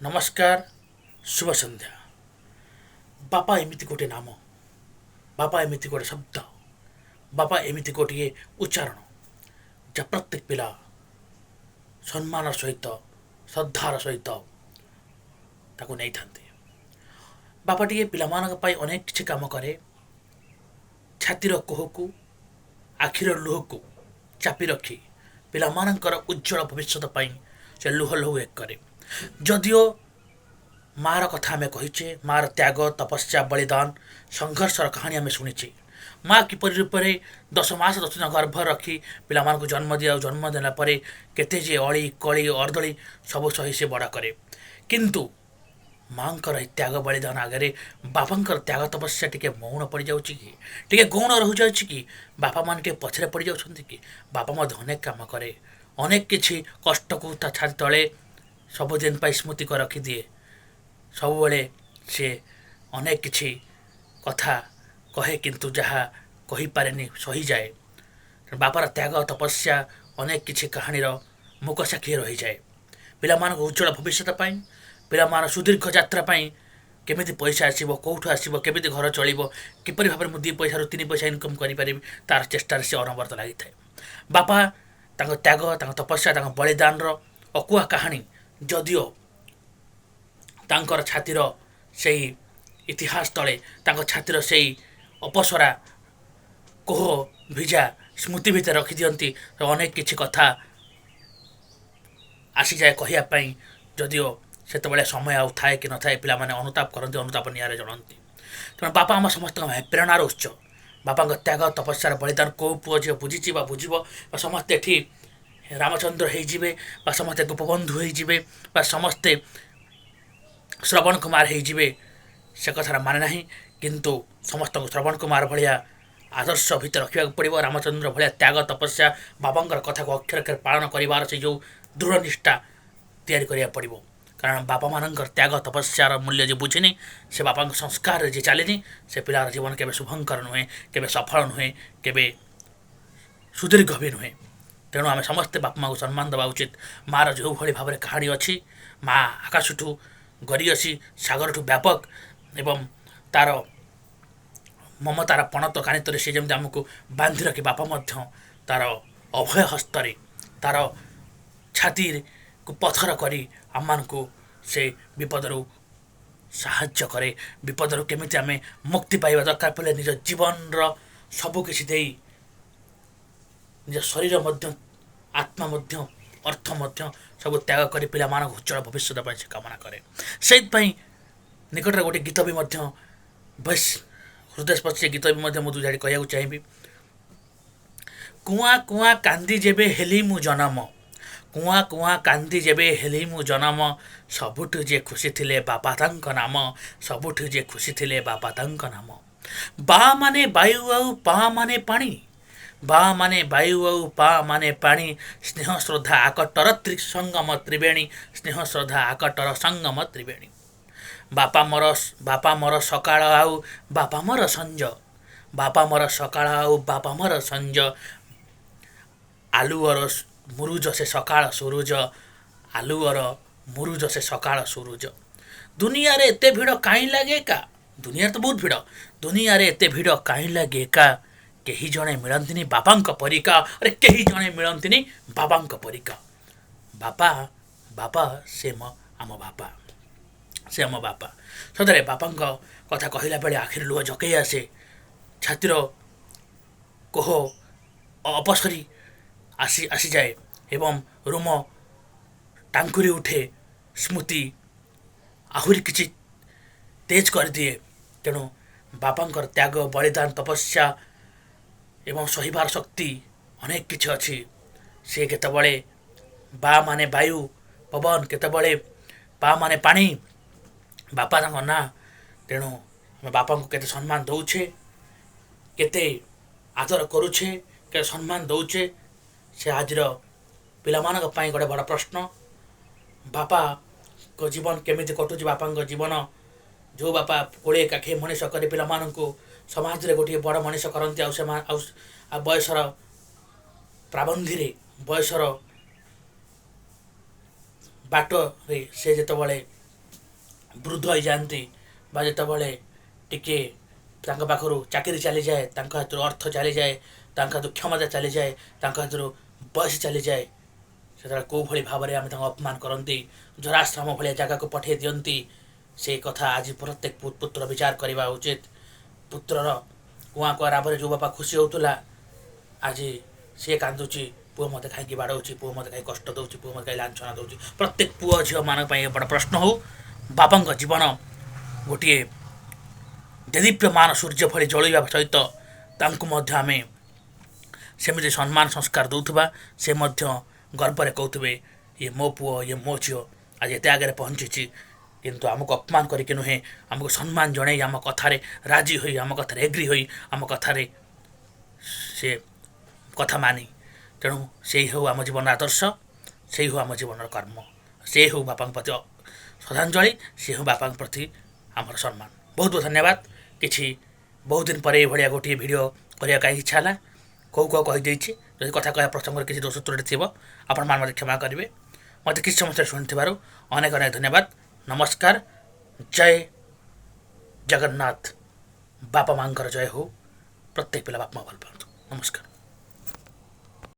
ନମସ୍କାର, ଶୁଭ ସନ୍ଧ୍ୟା। ବାପା ଏମିତି ଗୋଟିଏ ନାମ, ବାପା ଏମିତି ଗୋଟେ ଶବ୍ଦ, ବାପା ଏମିତି ଗୋଟିଏ ଉଚ୍ଚାରଣ, ଯାହା ପ୍ରତ୍ୟେକ ପିଲା ସମ୍ମାନର ସହିତ, ଶ୍ରଦ୍ଧାର ସହିତ ତାକୁ ନେଇଥାନ୍ତି। ବାପା ଟିକେ ପିଲାମାନଙ୍କ ପାଇଁ ଅନେକ କିଛି କାମ କରେ। ଛାତିର କୋହକୁ, ଆଖିର ଲୁହକୁ ଚାପି ରଖି ପିଲାମାନଙ୍କର ଉଜ୍ଜଳ ଭବିଷ୍ୟତ ପାଇଁ ସେ ଲୁହ ଲୁହ ଏକ କରେ। ଯଦିଓ ମାଆର କଥା ଆମେ କହିଛେ, ମାଆର ତ୍ୟାଗ, ତପସ୍ୟା, ବଳିଦାନ, ସଂଘର୍ଷର କାହାଣୀ ଆମେ ଶୁଣିଛେ। ମା କିପରି ରୂପରେ 10 ମାସ 10 ଦିନ ଗର୍ଭ ରଖି ପିଲାମାନଙ୍କୁ ଜନ୍ମ ଦିଏ, ଆଉ ଜନ୍ମ ଦେଲା ପରେ କେତେ ଯେ ଅଳି କଳି ଅର୍ଦଳି ସବୁ ସହି ସେ ବଡ଼ କରେ। କିନ୍ତୁ ମାଆଙ୍କର ଏହି ତ୍ୟାଗ ବଳିଦାନ ଆଗରେ ବାପାଙ୍କର ତ୍ୟାଗ ତପସ୍ୟା ଟିକେ ମୌନ ପଡ଼ିଯାଉଛି କି, ଟିକେ ଗୌଣ ରହିଯାଉଛି କି? ବାପାମାନେ ଟିକେ ପଛରେ ପଡ଼ିଯାଉଛନ୍ତି କି? ବାପା ମଧ୍ୟ ଅନେକ କାମ କରେ, ଅନେକ କିଛି କଷ୍ଟକୁ ତା ଛାତି ତଳେ ସବୁଦିନ ପାଇଁ ସ୍ମୃତି କରି ରଖିଦିଏ। ସବୁବେଳେ ସେ ଅନେକ କିଛି କଥା କହେ, କିନ୍ତୁ ଯାହା କହିପାରେନି ସହିଯାଏ। ବାପାର ତ୍ୟାଗ ତପସ୍ୟା ଅନେକ କିଛି କାହାଣୀର ମୁକସାକ୍ଷୀ ରହିଯାଏ। ପିଲାମାନଙ୍କ ଉଜ୍ଜଳ ଭବିଷ୍ୟତ ପାଇଁ, ପିଲାମାନଙ୍କ ସୁଦୀର୍ଘ ଯାତ୍ରା ପାଇଁ କେମିତି ପଇସା ଆସିବ, କେଉଁଠୁ ଆସିବ, କେମିତି ଘର ଚଳିବ, କିପରି ଭାବରେ ମୁଁ 2 ପଇସାରୁ 3 ପଇସା ଇନକମ୍ କରିପାରିବି, ତାର ଚେଷ୍ଟାରେ ସେ ଅନବରତ ଲାଗିଥାଏ। ବାପା ତାଙ୍କ ତ୍ୟାଗ, ତାଙ୍କ ତପସ୍ୟା, ତାଙ୍କ ବଳିଦାନର ଅକୁହା କାହାଣୀ ଯଦିଓ ତାଙ୍କର ଛାତିର ସେଇ ଇତିହାସ ତଳେ, ତାଙ୍କ ଛାତିର ସେଇ ଅପସରା କୋହ ଭିଜା ସ୍ମୃତି ଭିତରେ ରଖିଦିଅନ୍ତି, ଅନେକ କିଛି କଥା ଆସିଯାଏ କହିବା ପାଇଁ। ଯଦିଓ ସେତେବେଳେ ସମୟ ଆଉ ଥାଏ କି ନଥାଏ, ପିଲାମାନେ ଅନୁତାପ କରନ୍ତି, ଅନୁତାପ ନିଆଁରେ ଜଳନ୍ତି। ତେଣୁ ବାପା ଆମ ସମସ୍ତଙ୍କ ପାଇଁ ପ୍ରେରଣାର ଉତ୍ସ। ବାପାଙ୍କ ତ୍ୟାଗ ତପସ୍ୟାର ବଳିଦାନ କେଉଁ ପୁଅ ଝିଅ ବୁଝିଛି ବା ବୁଝିବ, ବା ସମସ୍ତେ ଏଠି ରାମଚନ୍ଦ୍ର ହେଇଯିବେ, ବା ସମସ୍ତେ ଗୋପବନ୍ଧୁ ହେଇଯିବେ, ବା ସମସ୍ତେ ଶ୍ରବଣ କୁମାର ହେଇଯିବେ, ସେ କଥାର ମାନେ ନାହିଁ। କିନ୍ତୁ ସମସ୍ତଙ୍କୁ ଶ୍ରବଣ କୁମାର ଭଳିଆ ଆଦର୍ଶ ଭିତରେ ରଖିବାକୁ ପଡ଼ିବ। ରାମଚନ୍ଦ୍ର ଭଳିଆ ତ୍ୟାଗ ତପସ୍ୟା, ବାବାଙ୍କର କଥାକୁ ଅକ୍ଷର ଅକ୍ଷର ପାଳନ କରିବାର ସେ ଯେଉଁ ଦୃଢ଼ ନିଷ୍ଠା ତିଆରି କରିବାକୁ ପଡ଼ିବ। କାରଣ ବାପାମାନଙ୍କର ତ୍ୟାଗ ତପସ୍ୟାର ମୂଲ୍ୟ ଯିଏ ବୁଝିନି, ସେ ବାପାଙ୍କ ସଂସ୍କାରରେ ଯିଏ ଚାଲିନି, ସେ ପିଲାର ଜୀବନ କେବେ ଶୁଭଙ୍କର ନୁହେଁ, କେବେ ସଫଳ ନୁହେଁ, କେବେ ସୁଦୀର୍ଘ ବି ନୁହେଁ। ତେଣୁ ଆମେ ସମସ୍ତେ ବାପା ମାଆକୁ ସମ୍ମାନ ଦେବା ଉଚିତ। ମାଆର ଯେଉଁଭଳି ଭାବରେ କାହାଣୀ ଅଛି, ମା ଆକାଶଠୁ ଗରିୟସୀ, ସାଗରଠୁ ବ୍ୟାପକ, ଏବଂ ତାର ମମତାର ପଣତ କାନିତରେ ସେ ଯେମିତି ଆମକୁ ବାନ୍ଧି ରଖେ, ବାପା ମଧ୍ୟ ତାର ଅଭୟ ହସ୍ତରେ ତାର ଛାତିକୁ ପଥର କରି ଆମମାନଙ୍କୁ ସେ ବିପଦରୁ ସାହାଯ୍ୟ କରେ। ବିପଦରୁ କେମିତି ଆମେ ମୁକ୍ତି ପାଇବା, ଦରକାର ପଡ଼ିଲେ ନିଜ ଜୀବନର ସବୁକିଛି ଦେଇ, ନିଜ ଶରୀର ମଧ୍ୟ, ଆତ୍ମା ମଧ୍ୟ, ଅର୍ଥ ମଧ୍ୟ ସବୁ ତ୍ୟାଗ କରି ପିଲାମାନଙ୍କ ଉଜ୍ଜଳ ଭବିଷ୍ୟତ ପାଇଁ ସେ କାମନା କରେ। ସେଇଥିପାଇଁ ନିକଟରେ ଗୋଟେ ଗୀତ ବି ମଧ୍ୟ ବେଶ ହୃଦୟସ୍ପର୍ଶୀ ଗୀତ ବି ମଧ୍ୟ ମୁଁ ଦୁଇ ଧାଡ଼ି କହିବାକୁ ଚାହିଁବି। କୁଆଁ କୁଆଁ କାନ୍ଦି ଯେବେ ହେଲି ମୁଁ ଜନମ, କୁଆଁ କୁଆଁ କାନ୍ଦି ଯେବେ ହେଲି ମୁଁ ଜନମ, ସବୁଠୁ ଯେ ଖୁସି ଥିଲେ ବାପା ତାଙ୍କ ନାମ, ସବୁଠୁ ଯେ ଖୁସି ଥିଲେ ବାପା ତାଙ୍କ ନାମ। ବା ମାନେ ବାୟୁ ଆଉ ପା ମାନେ ପାଣି, ବା ମାନେ ବାୟୁ ଆଉ ପା ମାନେ ପାଣି, ସ୍ନେହ ଶ୍ରଦ୍ଧା ଆକଟର ତ୍ରିସଙ୍ଗମ ତ୍ରିବେଣୀ, ସ୍ନେହ ଶ୍ରଦ୍ଧା ଆକଟର ସଙ୍ଗମ ତ୍ରିବେଣୀ। ବାପା ମୋର ସକାଳ ଆଉ ବାପା ମୋର ସଞ୍ଜ, ବାପା ମୋର ସକାଳ ଆଉ ବାପା ମୋର ସଞ୍ଜ, ଆଲୁଅର ମୁରୁଜ ସେ ସକାଳ ସୁରୁଜ, ଆଲୁଅର ମୁରୁଜ ସେ ସକାଳ ସୁରୁଜ। ଦୁନିଆରେ ଏତେ ଭିଡ଼ କାହିଁ ଲାଗେ ଏକା, ଦୁନିଆରେ ତ ବହୁତ ଭିଡ଼, ଦୁନିଆରେ ଏତେ ଭିଡ଼ କାହିଁ ଲାଗେ ଏକା, କେହି ଜଣେ ମିଳନ୍ତିନି ବାପାଙ୍କ ପରିକା, ଆରେ କେହି ଜଣେ ମିଳନ୍ତିନି ବାବାଙ୍କ ପରିକା। ବାପା, ବାପା ସେ ଆମ ବାପା, ସେ ଆମ ବାପା। ସତରେ ବାପାଙ୍କ କଥା କହିଲା ବେଳେ ଆଖିରେ ଲୁହ ଜକେଇ ଆସେ, ଛାତିର କୋହ ଅପସରି ଆସିଯାଏ ଏବଂ ରୁମ ଟାଙ୍କୁରି ଉଠେ, ସ୍ମୃତି ଆହୁରି କିଛି ତେଜ କରିଦିଏ। ତେଣୁ ବାପାଙ୍କର ତ୍ୟାଗ, ବଳିଦାନ, ତପସ୍ୟା ଏବଂ ସହିବାର ଶକ୍ତି ଅନେକ କିଛି ଅଛି। ସେ କେତେବେଳେ ବା ମାନେ ବାୟୁ ପବନ, କେତେବେଳେ ପା ମାନେ ପାଣି, ବାପା ତାଙ୍କ ନାଁ। ତେଣୁ ଆମେ ବାପାଙ୍କୁ କେତେ ସମ୍ମାନ ଦେଉଛେ, କେତେ ଆଦର କରୁଛେ, କେତେ ସମ୍ମାନ ଦେଉଛେ, ସେ ଆଜିର ପିଲାମାନଙ୍କ ପାଇଁ ଗୋଟେ ବଡ଼ ପ୍ରଶ୍ନ। ବାପାଙ୍କ ଜୀବନ କେମିତି କଟୁଛି, ବାପାଙ୍କ ଜୀବନ ଯେଉଁ ବାପା କୋଳିଏ କାଖେଇ ମଣିଷ କରି ପିଲାମାନଙ୍କୁ ସମାଜରେ ଗୋଟିଏ ବଡ଼ ମଣିଷ କରନ୍ତି, ଆଉ ସେମାନେ ଆଉ ବୟସର ପ୍ରାବନ୍ଧିରେ, ବୟସର ବାଟରେ ସେ ଯେତେବେଳେ ବୃଦ୍ଧ ହେଇଯାଆନ୍ତି ବା ଯେତେବେଳେ ଟିକେ ତାଙ୍କ ପାଖରୁ ଚାକିରି ଚାଲିଯାଏ, ତାଙ୍କ ହାତରୁ ଅର୍ଥ ଚାଲିଯାଏ, ତାଙ୍କ ହାତରୁ କ୍ଷମତା ଚାଲିଯାଏ, ତାଙ୍କ ହାତରୁ ବୟସ ଚାଲିଯାଏ, ସେତେବେଳେ କେଉଁ ଭଳି ଭାବରେ ଆମେ ତାଙ୍କୁ ଅପମାନ କରନ୍ତି, ଜରାଶ୍ରମ ଭଳିଆ ଜାଗାକୁ ପଠାଇ ଦିଅନ୍ତି, ସେ କଥା ଆଜି ପ୍ରତ୍ୟେକ ପୁତ୍ର ବିଚାର କରିବା ଉଚିତ। ପୁତ୍ରର କୁଆଁ କୁଆଁ ରାବରେ ଯେଉଁ ବାପା ଖୁସି ହେଉଥିଲା, ଆଜି ସିଏ କାନ୍ଦୁଛି, ପୁଅ ମୋତେ କାହିଁକି ବାଡ଼ଉଛି, ପୁଅ ମୋତେ କାହିଁକି କଷ୍ଟ ଦେଉଛି, ପୁଅ ମୋତେ କାହିଁକି ଲାଞ୍ଛନା ଦେଉଛି। ପ୍ରତ୍ୟେକ ପୁଅ ଝିଅମାନଙ୍କ ପାଇଁ ବଡ଼ ପ୍ରଶ୍ନ ହେଉ, ବାପାଙ୍କ ଜୀବନ ଗୋଟିଏ ଦେଦୀପ୍ୟମାନ ସୂର୍ଯ୍ୟ ଭଳି ଜଳିବା ସହିତ ତାଙ୍କୁ ମଧ୍ୟ ଆମେ ସେମିତି ସମ୍ମାନ ସଂସ୍କାର ଦେଉଥିବା, ସେ ମଧ୍ୟ ଗର୍ବରେ କହୁଥିବେ, ଇଏ ମୋ ପୁଅ, ଇଏ ମୋ ଝିଅ ଆଜି ଏତେ ଆଗରେ ପହଞ୍ଚିଛି। କିନ୍ତୁ ଆମକୁ ଅପମାନ କରିକି ନୁହେଁ, ଆମକୁ ସମ୍ମାନ ଜଣାଇ, ଆମ କଥାରେ ରାଜି ହୋଇ, ଆମ କଥାରେ ଏଗ୍ରି ହୋଇ, ଆମ କଥାରେ ସେ କଥା ମାନି। ତେଣୁ ସେଇ ହେଉ ଆମ ଜୀବନର ଆଦର୍ଶ, ସେଇ ହେଉ ଆମ ଜୀବନର କର୍ମ, ସେ ହେଉ ବାପାଙ୍କ ପ୍ରତି ଶ୍ରଦ୍ଧାଞ୍ଜଳି, ସେ ହେଉ ବାପାଙ୍କ ପ୍ରତି ଆମର ସମ୍ମାନ। ବହୁତ ବହୁତ ଧନ୍ୟବାଦ। କିଛି ବହୁତ ଦିନ ପରେ ଏଇଭଳିଆ ଗୋଟିଏ ଭିଡ଼ିଓ କରିବା କାହିଁକି ଇଚ୍ଛା ହେଲା, କେଉଁ କେଉଁ କହିଦେଇଛି। ଯଦି କଥା କହିବା ପ୍ରସଙ୍ଗରେ କିଛି ଦୋଷ ତ୍ରୁଟି ଥିବ, ଆପଣମାନେ ମୋତେ କ୍ଷମା କରିବେ। ମୋତେ କିଛି ସମସ୍ୟା ଶୁଣିଥିବାରୁ ଅନେକ ଅନେକ ଧନ୍ୟବାଦ। ନମସ୍କାର। ଜୟ ଜଗନ୍ନାଥ। ବାପା ମାଆଙ୍କର ଜୟ ହଉ। ପ୍ରତ୍ୟେକ ପିଲା ବାପା ମା ଭଲ ପାଆନ୍ତୁ। ନମସ୍କାର।